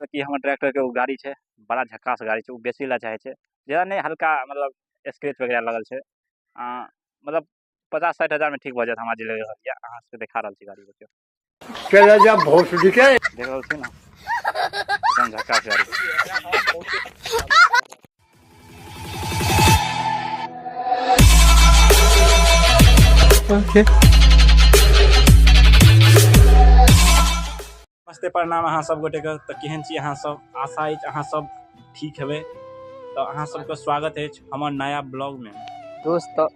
कि हमर ट्रैक्टर के ओ गाड़ी छै, बड़ा झक्कास गाड़ी छै, ओ बेचै लए चाहै छै। ज्यादा नहि, हल्का मतलब स्क्रैच वगैरह लगल छै। मतलब 50-60 हजार में ठीक भऽ जायत। हमरा जे लागि रहल यऽ, अहाँ सबके देखा रहल छी गाड़ी, देखियौ। चले जा भोसड़ी के। देख रहल छी ने, एकदम झक्कास गाड़ी। ओके। नमस्ते, प्रणाम अहाँ सब गोटे के। तऽ केहन छी अहाँ सब? आशा अछि अहाँ सब ठीक हेबै। तऽ अहाँ सबके स्वागत अछि हमर नया ब्लॉग में। दोस्त, तऽ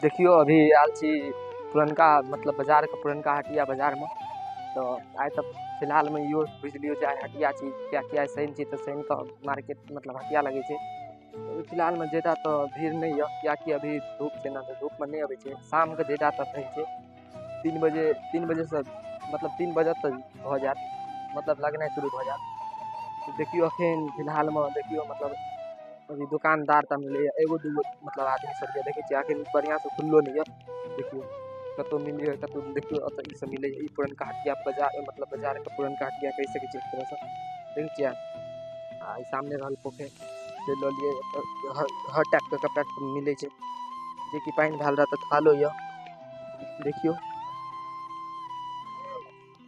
देखियौ, अभी आयल छी पुरनका मतलब बाजारके पुरनका हटिया बाजारमे। तऽ आइ तऽ फिलहालमे इहो बुझि लियौ जे आइ हटिया छी, किएकि आइ शनि छी, तऽ शनिके मार्केट मतलब हटिया लगै छै। अभी फिलहालमे ज्यादा तऽ भीड़ नहि यऽ, किएकि अभी धूप छै ने, तऽ धूपमे नहि अबै छै। शामके ज्यादा रहै छै, 3 बजे, 3 बजेसँ मतलब 3 बजे तक भऽ जायत, मतलब लगनाइ शुरू भऽ जायत। तऽ देखियौ, अखन फिलहालमे देखियौ, मतलब अभी दोकानदार तऽ मिलैए एगो दूगो, मतलब आदमी सबके देखै छियै। अखन बढ़िआँसँ खुललो नहि यऽ। देखियौ, कतहु मिलैए, कतहु। देखियौ, एतऽ ई सब मिलैए। ई पुरनका हटिया बाजार, मतलब बाजारके पुरनका हटिया कहि सकै छियै एक तरहसँ। देखै छियै, आ ई सामने रहल पोखरि से लऽ लियै। एतऽ हर हर टाइपके कपड़ा मिलै छै, जेकि पानि भेल रहत तऽ थालो यऽ। देखियौ,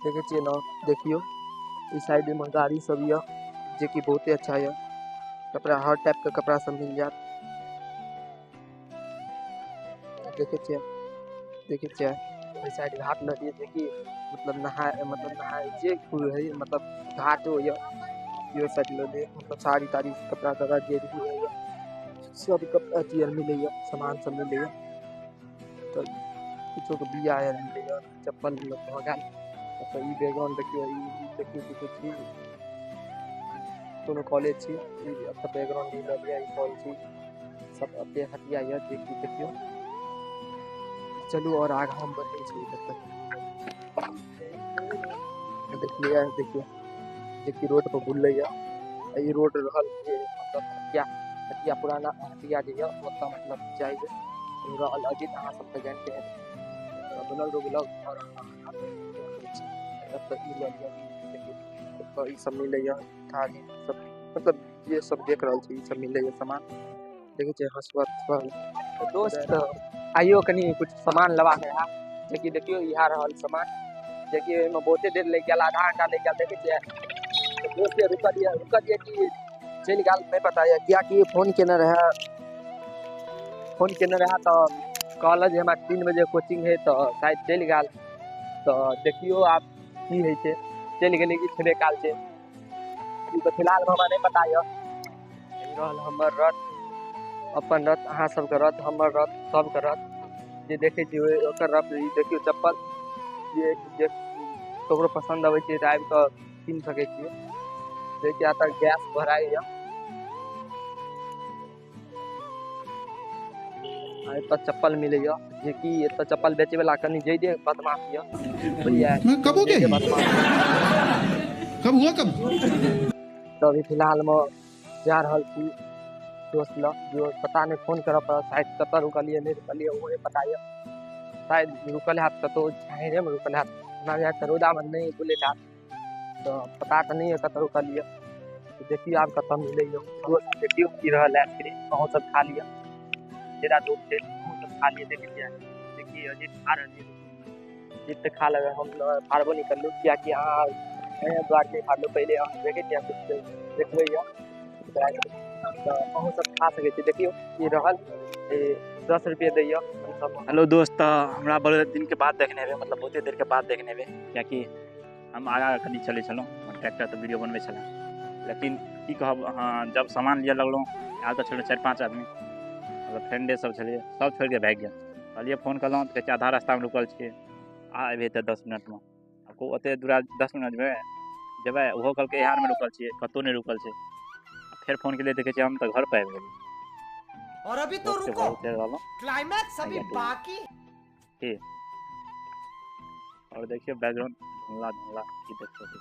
देखै छियै ने? देखियौ, ई साइडमे गाड़ी सब यऽ, जेकि बहुते अच्छा यऽ। कपड़ा, हर टाइपके कपड़ा सब मिल जायत। देखै छियै, देखै छियै, ओहि साइड घाट नदी जेकि मतलब नहाय, मतलब नहाय जे होइ, मतलब घाटो यऽ। इहो साइड लऽ लियै, मतलब साड़ी ताड़ी, कपड़ा तपड़ा जे भी होइए, सब कपड़ा अथी आर मिलैए, सामान सब मिलैए। तऽ किछोके बिया आर मिलैए, चप्पल भऽ गेल। तऽ ई बैकग्राउंड देखियौ, ई देखियौ, किछो छी, कोनो कॉलेज छी। ई एतऽ बैकग्राउंड ई लऽ लिअ, ई हॉल छी। सब एते हटिया यऽ, जेकि देखियौ। चलू, आओर आगाँ हम बढ़ै छी। इधर तक देखलियै, देखियौ, जेकि रोड पर बुलैए। ई रोड रहल जे मतलब हटिया, हटिया, पुराना हटिया जे यऽ, ओतऽ मतलब जाइए रहल अजित। अहाँ सब तऽ जानते हेबै। बनल रहू ब्लॉग। आओर एतऽ ई लऽ लिअ, देखियौ, एतऽ ई सब मिलैए, थाली सब, मतलब जे सब देख रहल छी, ई सब मिलैए सामान। देखै छियै, हँसुआ तसुआ। दोस्त, आइयो कनि कुछ सामान लेबाक रहए, जेकि देखियौ, इएह रहल सामान, जेकि ओहिमे बहुते देर लागि गेल, आधा घंटा लागि गेल। देखै छियै, दोस्त रुकल यऽ, रुकल यऽ कि चलि गेल, नहि पता यऽ, किएकि फोन केने रहए, फोन केने रहए तऽ कहलक जे हमरा 3 बजे कोचिंग है, तऽ शायद चलि गेल। तऽ देखियौ आब की होइ छै, चलि गेलै कि छेबे काल छै, ई तऽ फिलहालमे हमरा नहि पता यऽ। ई रहल हमर रथ, अपन रथ, अहाँ सबके रथ, हमर रथ, सबके रथ, जे देखै छी ओकर रथ। ई देखियौ चप्पल, जे जे ककरो पसन्द अबै छै तऽ आबि कऽ कीन सकै छियै। देखिए, एतऽ गैस भराइ यऽ आ एतऽ चप्पल मिलैए, जेकि एतऽ चप्पल बेचै वाला कनि ज्यादे बदमाश यऽ, बुझलियै? कब हो गया ज्यादे ये? बदमाश। कब हुआ, कब? तऽ अभी फिलहालमे जा रहल छी दोस्त लग, जो पता नहि, फोन करऽ पड़त। शायद कतऽ रुकलियै, नहि रुकलियै, ओहो नहि पता यऽ। शायद रुकल हैत कतहु, छाहरेमे रुकल हैत। हमरा बुझाइए तऽ रौदामे नहि बुलैत हैत। तऽ पता तऽ नहि यऽ कतऽ रुकलियै। तऽ देखियौ आब कतऽ मिलैए दोस्त। देखियौ, की रहल आइसक्रीम, अहूँ सब खा लिअ। ज्यादा धूप छै, अहूँ सब खा लिअ। देखै छियै, देखिए, अजीत खा रहल छै। अजीत तऽ खा लेबै, हम फाड़बो नहि करलहुँ, किएकि अहाँ एहि दुआरे नहि फाड़लहुँ। पहिले अहाँ देखै छियै, किछु देखबै यऽ, तऽ अहूँ सब खा सकै छी। देखियौ, ई रहल, ई 10 रुपये दैए सब। हेलो दोस्त, तऽ हमरा बड़े दिनके बाद देखने हेबै, मतलब बहुते देरके बाद देखने हेबै, कियाकि हम आगाँ कनि चलै छलहुँ, ट्रैक्टर तऽ वीडियो बनबै छलहुँ। लेकिन की कहब, अहाँ जब सामान लिअ लगलहुँ, आयल तऽ छलहुँ चारि पाँच आदमी, मतलब फ्रेंडे सब छलियै, सब छोड़िके भागि गेल। कहलियै, फोन केलहुँ तऽ कहै छै आधा रास्तामे रुकल छियै, आ एबै तऽ 10 मिनटमे। आब ओतेक दूरा 10 मिनटमे जेबै? ओहो कहलकै इएहमे रुकल छियै, कतहु नहि रुकल छै। फेर फोन केलियै तऽ कहै छै हम तऽ घर पर आबि गेलियै। और अभी तो दोस्तके रुको, बहुत देर रहलहुँ। क्लाइमैक्स अभी बाकी। की आओर देखियौ, बैकग्राउंड धुंधला धुंधला की देख सकै छी।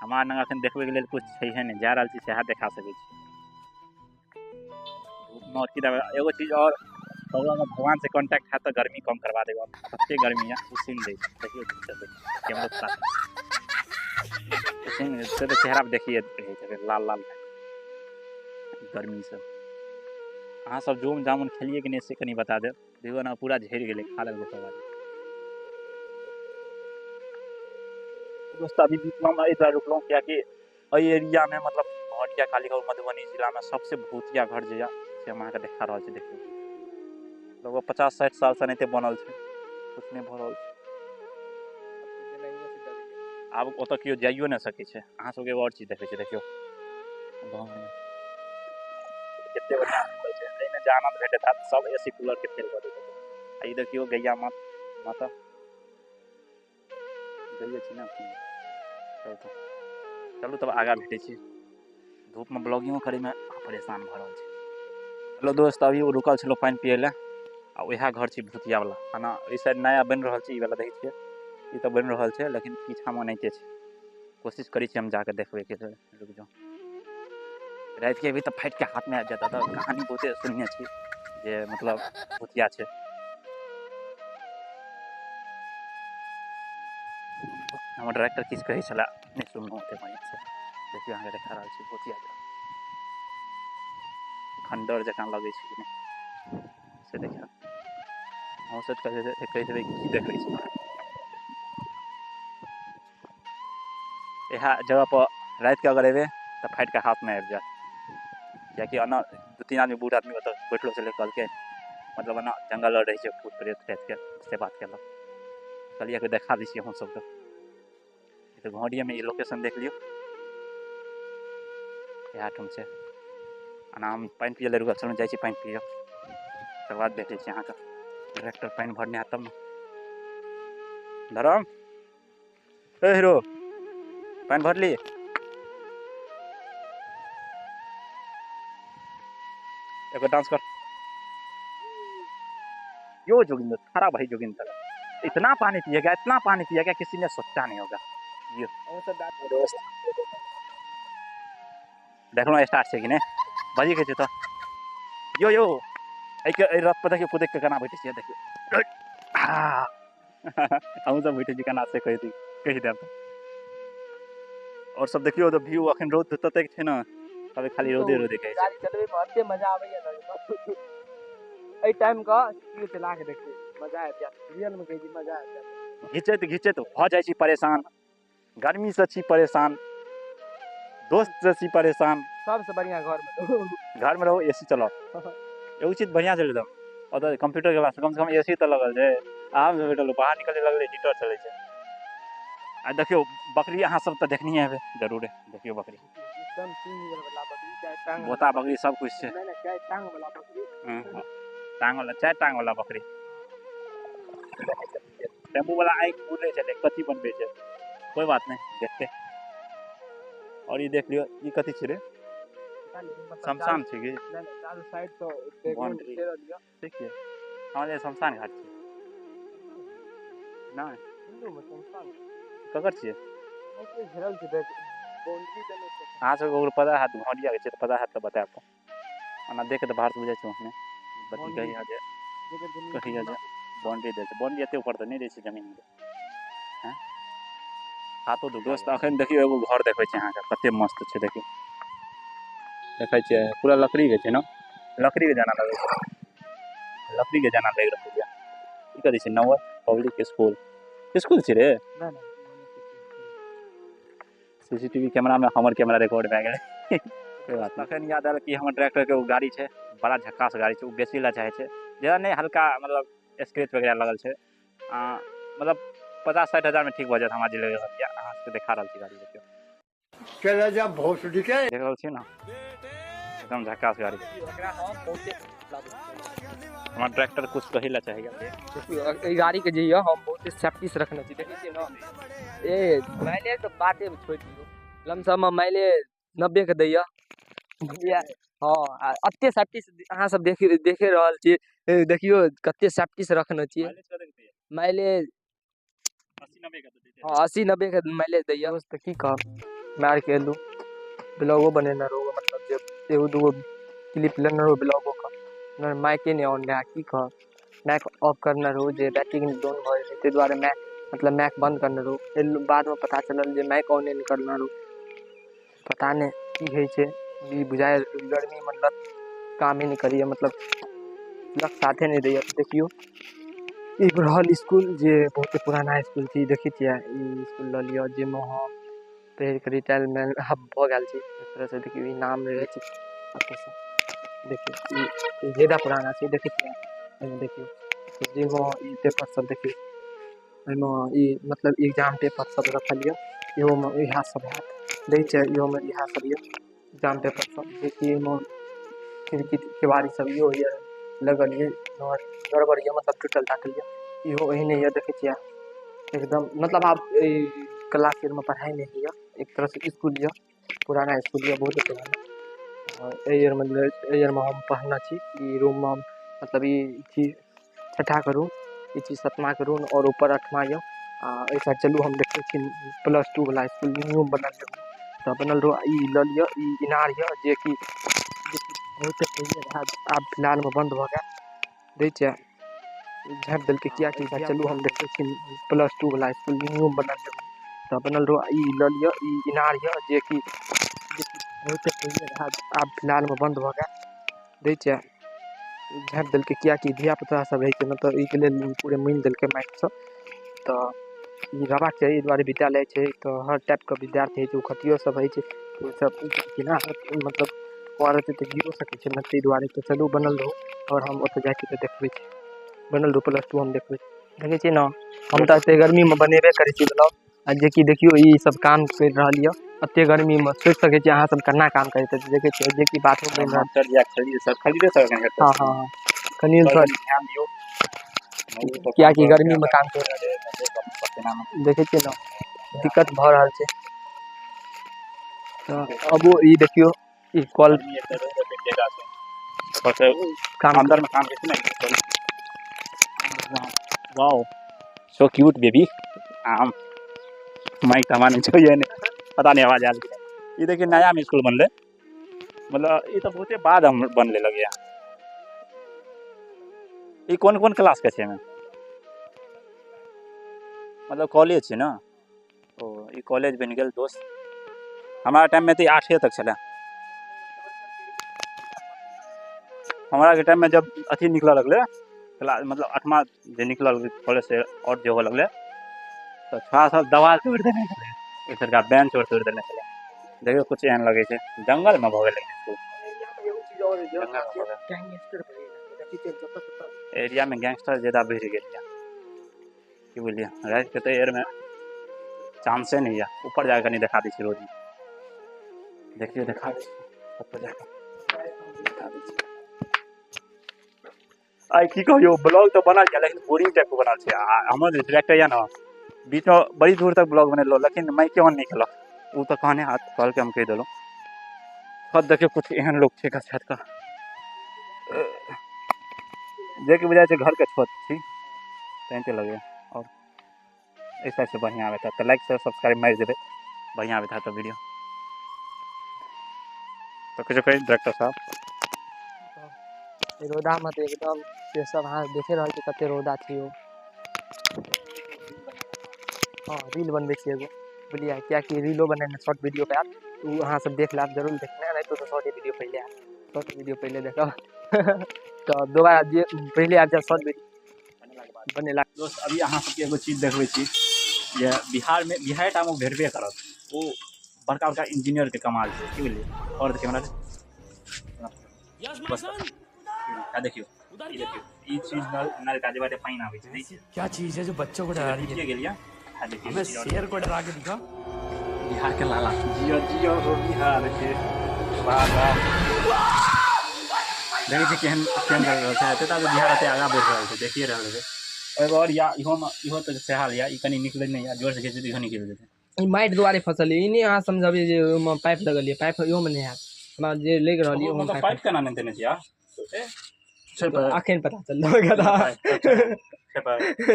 हमरा लग अखन देखबैके लेल किछु छैहे नहि, जा रहल छी सएह देखा सकै छी धूपमे। आओर की देबै? एगो चीज आओर कहू, अगर भगवान से कॉन्टैक्ट हैत तऽ गर्मी कम करवा देबै। कते गर्मी यऽ, उसिन दै छै। देखियौ, कैमरो। छै से तऽ चेहरा पर देखिए रहै छै लाल लाल गर्मीसँ। अहाँ सब जोम जामुन खेलिए कि नहि से कनि बता देब। देखियौ ने पूरा झड़ि गेलै, खा लेलकै सब आदमी। दोस्त अभी बीचमे हम एहि दुआरे रुकलहुँ कियाकि एहि एरियामे मतलब घटिया कालीगाँव मधुबनी जिलामे सबसे भूतिया घर जे यऽ से हम अहाँके देखा रहल छी। देखियौ लगभग 50-60 सालसँ एनाहिते बनल छै, किछु नहि भऽ रहल छै। आब ओतऽ केओ जाइयो नहि सकै छै। अहाँ सबके एगो आओर चीज देखै छी, देखियौ कते बढ़िआँ छै, एहिमे जे आनन्द भेटैत हैत सब ए सी कूलरके फेल कऽ दैत हेतै। आ ई देखियौ गैया माता गैया छी ने। चलू तब आगाँ भेटै छी। धूपमे ब्लॉगिंगो करैमे परेशान भऽ रहल छी। हेलो दोस्त, अभी ओ रुकल छलहुँ पानि पियै लए आ उएह घर छी भूतियावला। खाना एहि साइड नया बनि रहल छै, ई वाला देखै छियै ई तऽ बनि रहल छै, लेकिन पीछामे ओनाहिते छै। कोशिश करै छी हम जाके देखबैके लेल। रुकि जाउ, रातिके अभी तऽ फाटिके हाथमे आबि जायत। तऽ कहानी बहुते सुनने छी जे मतलब भूतिया छै। हमर डायरेक्टर किछु कहै छलै, नहि सुनलहुँ ओतेक बढ़िआँसँ। देखियौ अहाँके देखा रहल छी भूतिया खण्डर जकाँ लगै छै कि नहि से देखियौ। अहूँ सब कहैत हेबै की देखै छी। इएह जगहपर रातिके अगर एबै तऽ फाटिके हाथमे आबि जायत, कियाकि एना 2-3 आदमी बूढ़ आदमी ओतऽ बैठलो छलै, कहलकै मतलब एना जंगल आर रहै छै भूत प्रेत रातिके, से बात केलक। कहलियै कि देखा दै छियै अहूँ सबके। तऽ घोड़िएमे ई लोकेशन देख लियौ, इएह ठाम छै। एना हम पानि पियै लए रुकल छलहुँ, जाइ छी पानि पियऽ, तकर बाद भेटै छी अहाँके। डायरेक्टर पानि भरने हैत तब ने। धरम ए हीरो पानि भरली? एगो डांस कर। यो जोगिंदर खड़ा भाई, जोगिंदर इतना पानी पिएगा, इतना पानी पिएगा किसी ने सोचा नहीं होगा। यो देखलहुँ स्टार्ट छै कि नहि, बजी के छै तऽ यो यो एहिके एहि रथ पर देखियौ कुदैक के केना बैठै छियै। देखियौ अहूँ सब बैठै छी केना से कहि देब। और सब देखियौ तऽ व्यू अखन रौद ततेक छै ने, तबे खाली रौदे रौदे कहै छै। गाड़ी चलबै मे एते मजा आबैया ने, एहि टाइम के स्पीड चला के देखियौ मजा आबि जायत। रियल मे कहै छी मजा आबि जायत। घिचैत घिचैत भऽ जाइ छी परेशान, गर्मीसँ छी परेशान, दोस्तसँ छी परेशान। सबसँ बढ़िआँ घरमे रहू, घरमे रहू ए सी चलाउ, एगो चीज बढ़िआँ छै एकदम। ओतऽ कंप्यूटर क्लास कमसँ कम ए सी तऽ लगल छै, आरामसँ बैठल, बाहर निकलै लगलै हीटर चलै छै। आ देखियौ बकरी अहाँ सब तऽ देखनिये हेबै जरूरे। देखियौ बकरी एकदम सिंह वाला बकरी, चारि टांग बोता बकरी सब कुछ छै। नहि नहि, चारि टांग वाला बकरी। टांग वाला, चारि टांग वाला बकरी। टेम्पू वाला आँखि मुड़ने छलै, कथी बनबै छै, कोइ बात नहि, देखते। और ई देख लियौ, ई कथी छै रे? शमशान छै की? चारू साइड सँ बाउंड्री। ठीक छै, हँ जे शमशान घाट छै। नहि ककर छियै? घेरल छै, बाउंड्री देने छै। अहाँ सबके ओकर पता हैत, घोड़ियाके छै तऽ पता हैत तऽ बतायब। तऽ ओना देख तऽ बाहरसँ बुझाइ छै ओहने बत्ती कहिया जे कहिया जे बाउंड्री दै छै। बाउंड्री एते ऊपर तऽ नहि दै छै जमीनके। हँ हाथो दू दोस्त। अखन देखियौ एगो घर देखै छी अहाँके, कते मस्त छै। देखियौ देखै छियै पूरा लकड़ीके छै ने, लकड़ीके जेना लगै छै, लकड़ीके जेना लागि रहल छै। ई कथी छै? नवर पब्लिक स्कूल। स्कूल छै रे? सीसीटीवी कैमरामे हमर कैमरा रिकॉर्ड भए गेलै। कोइ बात नहि। अखन याद आयल कि हमर ट्रैक्टरके एगो गाड़ी छै, बड़ा झक्कास गाड़ी छै, ओ बेचै लए चाहै छै। ज्यादा नहि, हल्का मतलब स्क्रैच वगैरह लगल छै, मतलब 50-60 हजारमे ठीक भऽ जायत। हमरा जे लागि रहल यऽ अहाँ सबके देखा रहल छी गाड़ी। देखियौ चला जा भोसड़ी के, देख रहल छियै ने, एकदम झक्कास गाड़ी। हमर ट्रैक्टर कुछ कहै लए चाहैया। देखियौ एहि गाड़ीके जे यऽ हम बहुते सेफ्टी से रखने छी। देखै छियै ने, ए माइलेज तऽ बाते छोड़ि दियौ, लमसममे माइलेज 90 के दैया बुझलियै। हँ आ एते सेफ्टी से अहाँ सब देखे रहल छी। देखियौ कते सेफ्टी से रखने छियै। माइलेज हँ 80-90 के माइलेज दैया। दोस्त की कहब, मारि के एलहुँ, ब्लॉगो बनेने रहू, मतलब जे एगो दूगो क्लिप लेने रहू ब्लॉगो के, माइके नहि ऑन रहए, की कहब। माइक ऑफ करने रहू जे बैटरी डाउन भऽ जेतै, ताहि दुआरे माइक मतलब माइक बन्द करने रहू। बादमे पता चलल जे माइक ऑने नहि करने रहू। पता नहि की होइ छै। ई बुझाइ गर्मीमे लत कामे नहि करैए, मतलब लत साथे नहि दैए। देखियौ ई रहल इसकुल जे बहुते पुराना इसकुल छै। देखै छियै ई इसकुल लऽ लिअ जाहिमे हम पढ़िके रिटायरमेंट भऽ गेल छी। एक तरहसँ देखियौ ई नाम रहै छै एतऽसँ। देखियौ ई ज्यादा पुराना छै। देखै छियै एहिमे देखियौ जाहिमे ई पेपर सब देखियौ एहिमे ई मतलब एग्जाम पेपर सब रखल यऽ। इहोमे इएह सब हैत। दै छै इहोमे इएह सब यऽ एग्जाम पेपर सब। जेकि एहिमे खिड़की केवाड़ी सब इहो यऽ लगल यऽ, गड़बड़ यऽ, मतलब टूटल टाटल यऽ। इहो एहने यऽ। देखै छियै एकदम मतलब आब ई क्लास आरमे पढ़ाइ नहि होइए। एक तरहसँ इसकुल यऽ, पुराना इसकुल यऽ, बहुत पुराना। एहि आरमे एहि आरमे हम पढ़ने छी। ई रूममे मतलब ई छी छठाके रूम, ई छी सतमाके रूम आओर ऊपर अठमा यऽ। आ एहि साइड चलू हम देखै छी +2 वला इसकुल न्यू बनल यऽ। तऽ बनल रहो। ई लऽ लिअ ई इनार यऽ जेकि बहुते पहिले रहए, आब फिलहालमे बन्द भऽ गेल। दै छियै झाँपि देलकै किएकि। चलू हम देखै छी +2 वला इसकुल न्यू बनल यऽ। तऽ बनल रहो। ई लऽ लिअ ई इनार यऽ जेकि बहुते पहिले रहए, आब फिलहालमे बन्द भऽ गेल। दै छियै झाँपि देलकै किएकि धियापुता सब रहै छै ने, तऽ एहिके लेल पूरे मुनि देलकै माटिसँ। तऽ ई रहबाक चाही, एहि दुआरे विद्यालय छै तऽ हर टाइपके विद्यार्थी होइ छै। ओ खतियो सब होइ छै, ओसब केना मतलब रहतै तऽ गिरो सकै छै ने, ताहि दुआरे। तऽ चलू बनल रहू आओर हम ओतऽ जाइ छी तऽ देखबै छी। बनल रहू +2 हम देखबै। देखै छियै ने हम तऽ एते गर्मीमे बनेबे करै छी ब्लॉग। आ जेकि देखियौ ई सब काम करि रहल यऽ एते गर्मीमे। सोचि सकै छियै अहाँ सब केना काम करैत हेबै। देखै छियै जेकि बाथरूम बनि रहल। हँ हँ हँ खलील सर ध्यान दियौ किएकि गर्मीमे काम करि रहल छै। देखै छियै ने दिक्कत भऽ रहल छै। तऽ अब ई देखियौ ई कॉल काम अंदर में काम करते ना। Wow so cute baby. आम माइक तऽ हमरा नहि चाहिए, नहीं पता नहीं आवाज आयल। ई देखिए नया में स्कूल बनलै, मतलब ई तऽ बहुते बाद हम बनलै लगैया। ई कोन कोन क्लास के छै एहिमे? मतलब कॉलेज छै ने? ओ ई कॉलेज बनि गेल दोस्त। हमारा टाइम में तऽ 8 तक छलै। हमारा के टाइम में जब अथी निकलऽ लगलै क्लास, मतलब 8वां जे निकलऽ लगलै कॉलेज से और जे होऽ लगलै तऽ छोड़ा सब दवाल तोड़ि देने छलै, एक तरह बेंच और तोड़ि देने छलै। देखियौ कुछ एहन लगै छै जंगलमे भऽ गेलै स्कूल। एरिया में गैंगस्टर ज्यादा बढ़ि गेल यऽ की बुझलियै। रातिके तऽ एयरमे चांसे नहि यऽ। ऊपर जाके कनि देखा दै छी रोड, देखियौ देखा दै छी ऊपर जाके देखा दै छी। आइ की कहियौ ब्लॉग तऽ बनल छै लेकिन बोरिंग टाइपके बनल छै। आ हमर जे डायरेक्टर यऽ ने बीचमे बड़ी दूर तक ब्लॉग बनेलहुँ लेकिन माइके ऑन नहि केलक। ओ तऽ कहने हाथ कहलकै हम कहि देलहुँ। छत देखियौ कुछ एहन लोक छै छतके जेकि बुझाइ छै घरके छत छी तेनाहिते लगैए। आओर एहि साइडसँ बढ़िआँ आबैत हैत तऽ लाइक शेयर सब्सक्राइब मारि देबै, बढ़िआँ आबैत हैत तऽ वीडियो। तऽ किछु कही डायरेक्टर साहब। रौदामे तऽ एकदम से सब अहाँ देखे रहल छी कते रौदा छै यौ। हँ रील बनबै छी एगो बुझलियै, किएकि रीलो बनेने शॉर्ट वीडियो पे आयत, ओ अहाँ सब देख लेब, जरूर देखने, नहि तऽ शॉर्ट वीडियो पहिले आयत, शॉर्ट वीडियो पहिले देखब तऽ दोबारा जे पहिले आबि जायत शॉर्ट वीडियो बनेला। दोस्त अभी अहाँ सबके एगो चीज देखबै छी जे बिहारमे बिहारेटामे भेटबे करत, ओ बड़का बड़का इंजीनियरके कमाल छै की बुझलियै। आओर देखियौ हमरा बस देखियौ ई देखियौ ई चीज नल का जे बाटे पानि आबै छै। क्या चीज है जो बच्चों को डरा रही है? गेल या देखियौ हमें शेर को डरा के दिखा। बिहार के लाला जियो जियो हो बिहार के लाला। देखै छियै केहन केहन लग रहल छै। एते तऽ बिहार एते आगाँ बढ़ि रहल छै, देखिए रहल हेबै। एगो आओर या इहोमे इहो तऽ सेहाल या ई कनि निकलै नहि या जोरसँ घिचबै तऽ इहो निकलि जेतै। ई माटि दुआरे फसल ई नहि अहाँ समझबै जे ओहिमे पाइप लगल यऽ, पाइप इहोमे नहि हैत। हमरा जे लागि रहल यऽ ओहोमे मतलब पाइप केना नहि देने छियै? अखन पता चलल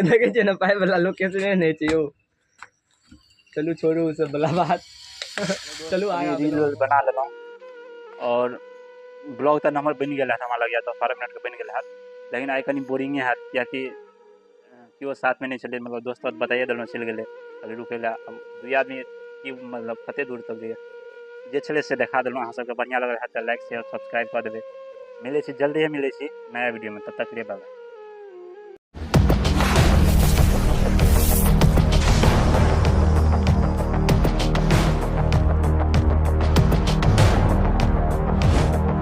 देखै छियै ने पाइप वाला लोकेशने नहि छै यौ। चलू छोड़ू ओ सब वाला बात, चलू आगाँ रील बना लेलहुँ और ब्लॉग तऽ नम्हर बनि गेल हैत हमरा लगैए 10-12 मिनटके बनि गेल हैत, लेकिन आइ कनि बोरिंगे हैत किएकि केओ साथमे नहि छलै। मतलब दोस्त बताइए देलहुँ चलि गेलै, कहलियै रुकै लए। आब दुइ आदमी की मतलब कते दूर तक जइए। जे छलै से देखा देलहुँ। अहाँ सबके बढ़िआँ लगल हैत तऽ लाइक शेयर सब्सक्राइब कऽ देबै। मिलै छी जल्दिए, मिलै छी नया वीडियोमे, तब तक लिए बाय बाय।